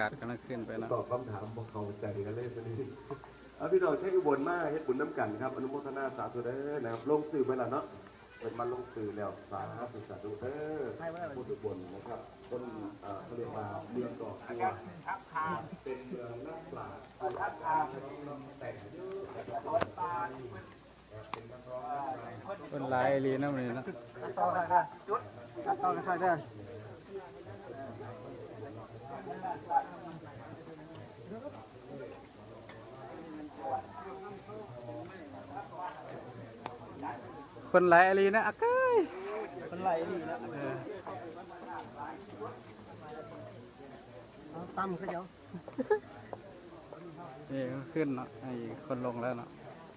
ກາດກຳລັງຂຶ້ນໄປເນາະ ຕອບຄຳຖາມບໍ່ເຂົ້າໃຈກັນເລີຍມື້ນີ້. ເອົາ ພີ່ນ້ອງໄທອຸບົນມາເຮັດບຸນນຳກັນຄັບ ອະນຸໂມທະນາສາທຸເດີນະຄັບ. ລົງຊື່ໄປແລ້ວເນາະ ເພິ່ນມາລົງຊື່ແລ້ວ ສາທຸ ສາທຸເດີ. ໄທອຸບົນນະຄັບ ຄົນ ເອີ ເຂົາຮຽກວ່າເມືອງດອກບົວ ເປັນເມືອງນັກປາດ ທີ່ວ່າແຕ່ງເຍອະ ແຕ່ງເປັນນັກຮ້ອງ ຄົນຫຼາຍອີ່ຫຼີເນາະມື້ນີ້ເນາະ. ຄົນຫຼາຍອີ່ຫຼີເນາະ ອາກາຍ ຄົນຫຼາຍອີ່ຫຼີເນາະ. ເອີ ເອົາ ຕຳຄືເຈົ້າ. ນີ້ຂຶ້ນເນາະ ໃຫ້ຄົນລົງແລ້ວເນາະ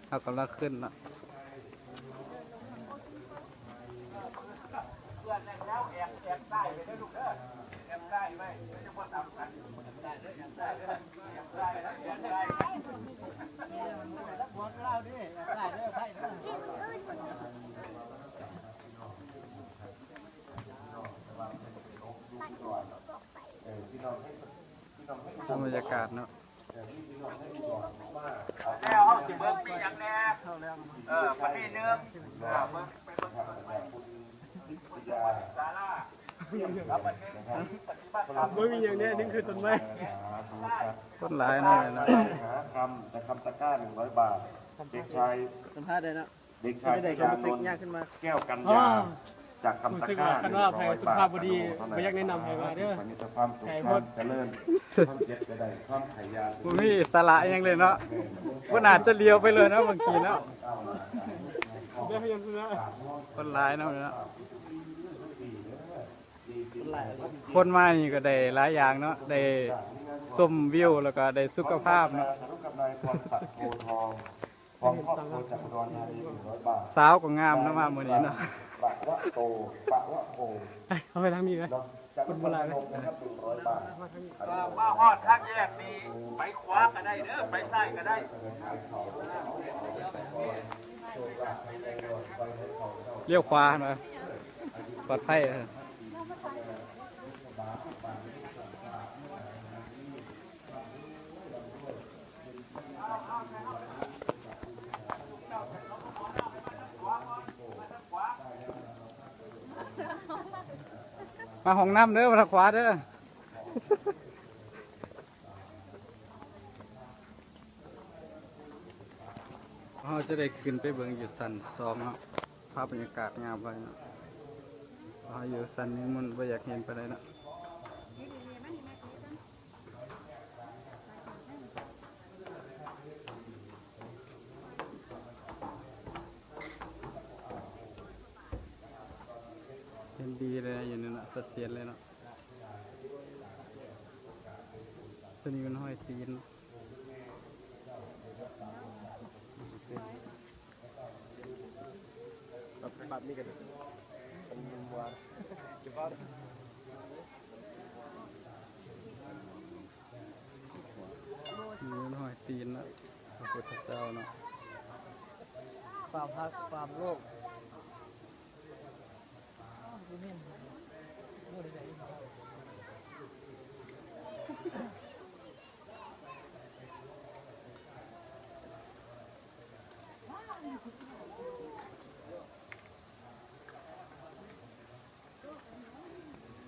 ເຮົາກຳລັງຂຶ້ນເນາະ. ເອີ ພີ່ນ້ອງໃຫ້ ພີ່ນ້ອງໃຫ້ ເປັນບັນຍາກາດເນາະ. ແລ້ວເຮົາຊິເບິ່ງມີຫຍັງແດ່? ເອີ ປະເພດໜຶ່ງ ເອີ ເບິ່ງ ໄປເບິ່ງຕົ້ນໄມ້ ສາລາ ເບິ່ງມີຫຍັງແດ່? ນີ້ຄືຕົ້ນໄມ້ ຄົນຫຼາຍເນາະ. ຫາຄຳ ຈາກຄຳຕະກ້າ ໜຶ່ງຮ້ອຍບາດ ເດັກຊາຍ ສຳພາດໄດ້ເນາະ. ເດັກຊາຍ ໄດ້ຄຳ ແກ້ວກັນຍາ ອໍ ຈາກຄຳຕະກ້າ ໜຶ່ງຮ້ອຍບາດ ສຸພາບບໍ່ດີ ບໍ່ຢາກແນະນຳໃຫ້ມາເດີ ຄວາມສຸກ ຄວາມຈະເລີນ ຄວາມເຈັບຈະໄດ້ ຄວາມໄຂ້ຢາ ບໍ່ມີສາລະຫຍັງເລີຍເນາະ. ບໍ່ໜ້າຈະຫຼຽວໄປເລີຍເນາະ ບາງທີເນາະ. ຄົນຫຼາຍເນາະ ຄົນມານີ້ກໍໄດ້ຫຼາຍຢ່າງເນາະ ໄດ້ຊົມວິວ ແລ້ວກໍໄດ້ສຸຂະພາບເນາະ. ສາວກໍງາມນຳມາມື້ນີ້ເນາະ. ປະວະໂຕ ປະວະໂຕ ເອົາໄປທາງນີ້ເລີຍ ຄົນບໍ່ຫຼາຍເລີຍ. ມາຮອດທາງແຍກນີ້ ໄປຂວາກໍໄດ້ເດີ ໄປຊ້າຍກໍໄດ້. ລ້ຽວຂວາຫັ້ນນະ ປອດໄພ. ມາຫ້ອງນ້ຳເດີ ມາທາງຂວາເດີ. ເຮົາຈະໄດ້ຂຶ້ນໄປເບິ່ງຢູ່ຊັ້ນສອງເນາະ ພາບບັນຍາກາດງາມໄວເນາະ. ເຮົາຢູ່ຊັ້ນນີ້ມັນບໍ່ຢາກເຫັນປານໃດເນາະ. ເຫັນດີເລີຍ ຢູ່ນີ້ນະ ຊັດເຈນເລີຍເນາະ. ຕົວນີ້ມັນຮອຍຕີນ ແບບ ແບບນີ້ກໍໄດ້ ມັນ ມັນບໍ່ວ່າ ມີຮອຍຕີນນະ ພະພຸດທະເຈົ້າເນາະ. ຄວາມຮັກ ຄວາມໂລບ.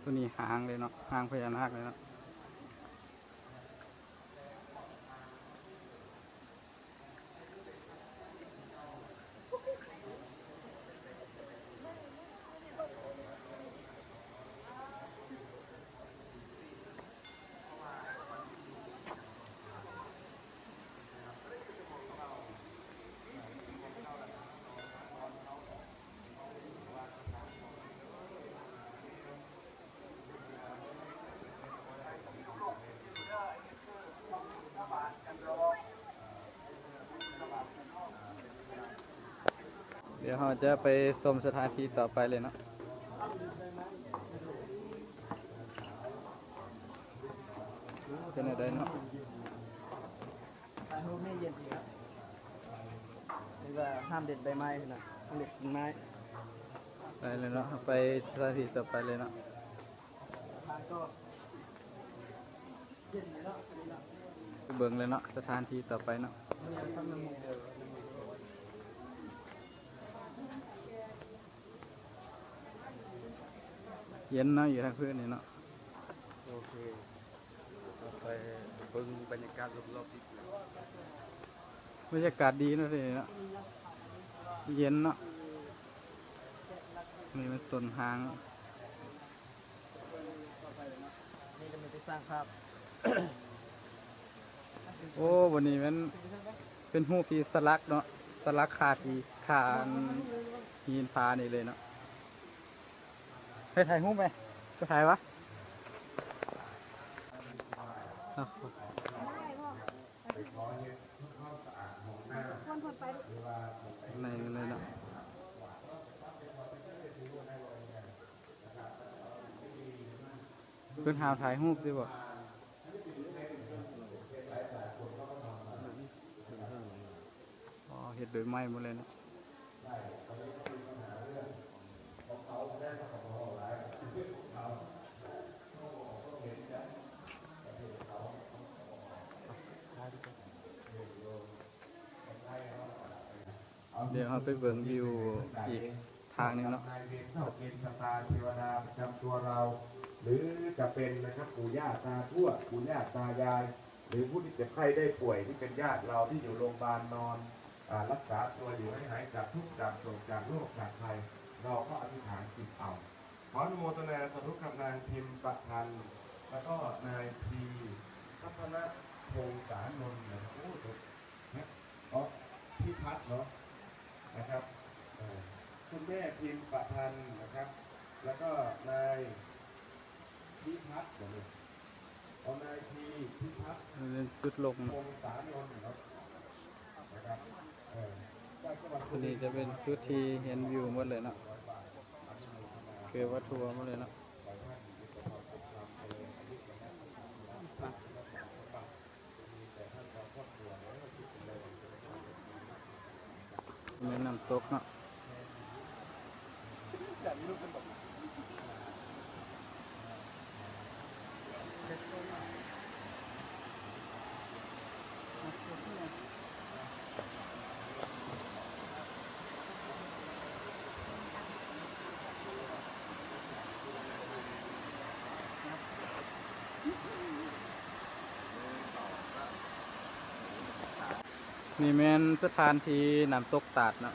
ຕົວນີ້ຫາງເລີຍເນາະ ຫາງພະຍານາກເລີຍເນາະ. ດຽວເຮົາຈະໄປຊົມສະຖານທີ່ຕໍ່ໄປເລີຍເນາະ. ເປັນແນວໃດເນາະ? ຖ່າຍຮູບນີ້ເຢັນດີເນາະ ເອີ້ນວ່າຫ້າມເດັດໃບໄມ້ເນາະ ຫ້າມເດັດກິ່ງໄມ້. ໄປເລີຍເນາະ ເຮົາໄປສະຖານທີ່ຕໍ່ໄປເລີຍເນາະ. ທາງກໍເຢັນ ເບິ່ງເລີຍເນາະ ສະຖານທີ່ຕໍ່ໄປເນາະ. ເຢັນເນາະ ຢູ່ທາງພື້ນນີ້ເນາະ. ໂອເຄ ໄປເບິ່ງບັນຍາກາດລອບໆ ດີກວ່າ. ບັນຍາກາດດີເນາະ ທີ່ນີ້ເນາະ ເຢັນເນາະ. ນີ້ມັນຕົ້ນຮາງ ນີ້ກໍມີແຕ່ຊ່າງພາບ. ໂອ້ ບັດນີ້ແມ່ນເປັນຮູບທີ່ສະຫຼັກເນາະ ສະຫຼັກຄາທີ່ ຄາອັນຫີນຜານີ້ເລີຍເນາະ. ເຮັດຖ່າຍຮູບໄໝ? ໄປຖ່າຍວະ? ເອົາ ໄປເຮັດຄວາມສະອາດຫ້ອງນ້ຳ ໃນນັ້ນເນາະ. ເພິ່ນຫາຖ່າຍຮູບຕິບໍ? ອໍ ເຮັດໂດຍໄມ້ໝົດເລີຍເນາະ. ດຽວເຮົາໄປເບິ່ງວິວອີກທາງໜຶ່ງເນາະ. ນາຍເວນເຈົ້າເກນຊະຕາເທວະດາປະຈຳຕົວເຮົາ ຫຼື ຈະເປັນ ນະຄັບ ປູ່ຍ່າຕາທວດ ປູ່ຍ່າຕາຍາຍ ຫຼື ຜູ້ທີ່ເຈັບໄຂ້ໄດ້ປ່ວຍ ທີ່ເປັນຍາດເຮົາທີ່ຢູ່ໂຮງບານນອນ ອາ ລັກສາຕົວຢູ່ ໃຫ້ຫາຍຈາກທຸກຈາກໂສກຈາກໂລກຈາກໄພ ເຮົາກໍອະທິຖານຈິດເອົາ. ຂໍອະນຸໂມທະນາສາທຸກັບນາງພິມປະພັນ ແລ້ວກໍນາຍພີພັດທະນະພົງສານົນນະຄັບ. ໂອ້ ໂຕ ເນາະ ເອົາ ພິພັດເນາະ ນະຄັບ ເອີ ຄຸນແມ່ພິມປະພັນນະຄັບ ແລ້ວກໍນາຍພິພັດບໍເນາະ ເອົາ ນາຍພີພິພັດ ເປັນຈຸດລົງ ພົງສານົນເນາະ ນະຄັບ ເອີ ອັນນີ້ຈະເປັນຈຸດທີ່ເຫັນວິວໝົດເລີຍເນາະ ເກືອບວ່າທົ່ວໝົດເລີຍເນາະ. ແມ່ນນ້ຳຕົກເນາະ. ນີ້ແມ່ນສະຖານທີ່ນ້ຳຕົກຕາດເນາະ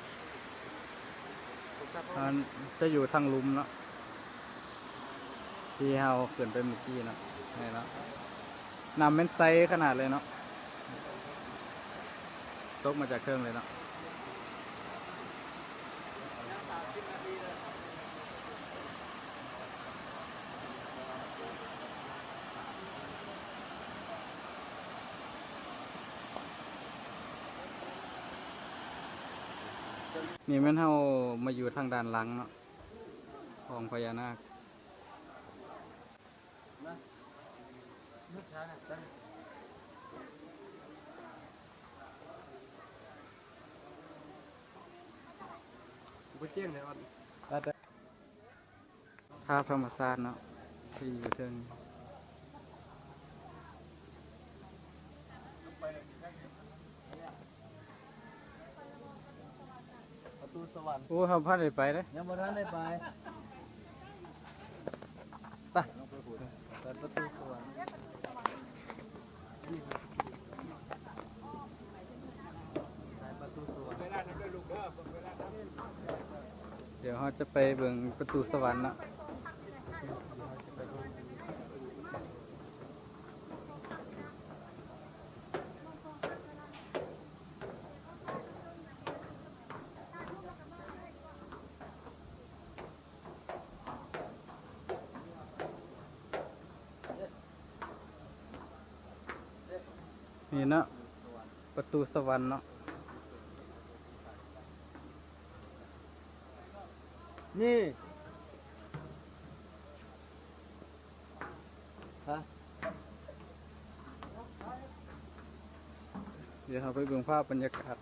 ມັນຈະຢູ່ທາງລຸ່ມເນາະ ທີ່ເຮົາຂຶ້ນໄປມື້ກີ້ເນາະ. ນີ້ເນາະ ນ້ຳແມ່ນໃສຂະໜາດເລີຍເນາະ ຕົກມາຈາກເທິງເລີຍເນາະ. ນີ້ແມ່ນເຮົາມາຢູ່ທາງດ້ານຫຼັງເນາະ ຂອງພະຍານາກ. ບໍ່ແຈ້ງແນ່ນອນ. ພາບທຳມະຊາດເນາະ ທີ່ຢູ່ເທິງ. ປະຕູສະຫວັນ. ໂອ້ ເຮົາບໍ່ທັນໄດ້ໄປເດ້. ຍັງບໍ່ທັນໄດ້ໄປ. ໄປ ເປີດປະຕູສະຫວັນ. ໄປປະຕູສະຫວັນ. ດຽວເຮົາຈະໄປເບິ່ງປະຕູສະຫວັນເນາະ. ນີ້ເນາະ ປະຕູສະຫວັນເນາະ. ນີ້ ຮະ ດຽວເຮົາໄປເບິ່ງພາບບັນຍາກາດ.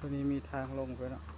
ຕົວນີ້ມີທາງລົງໄປເນາະ.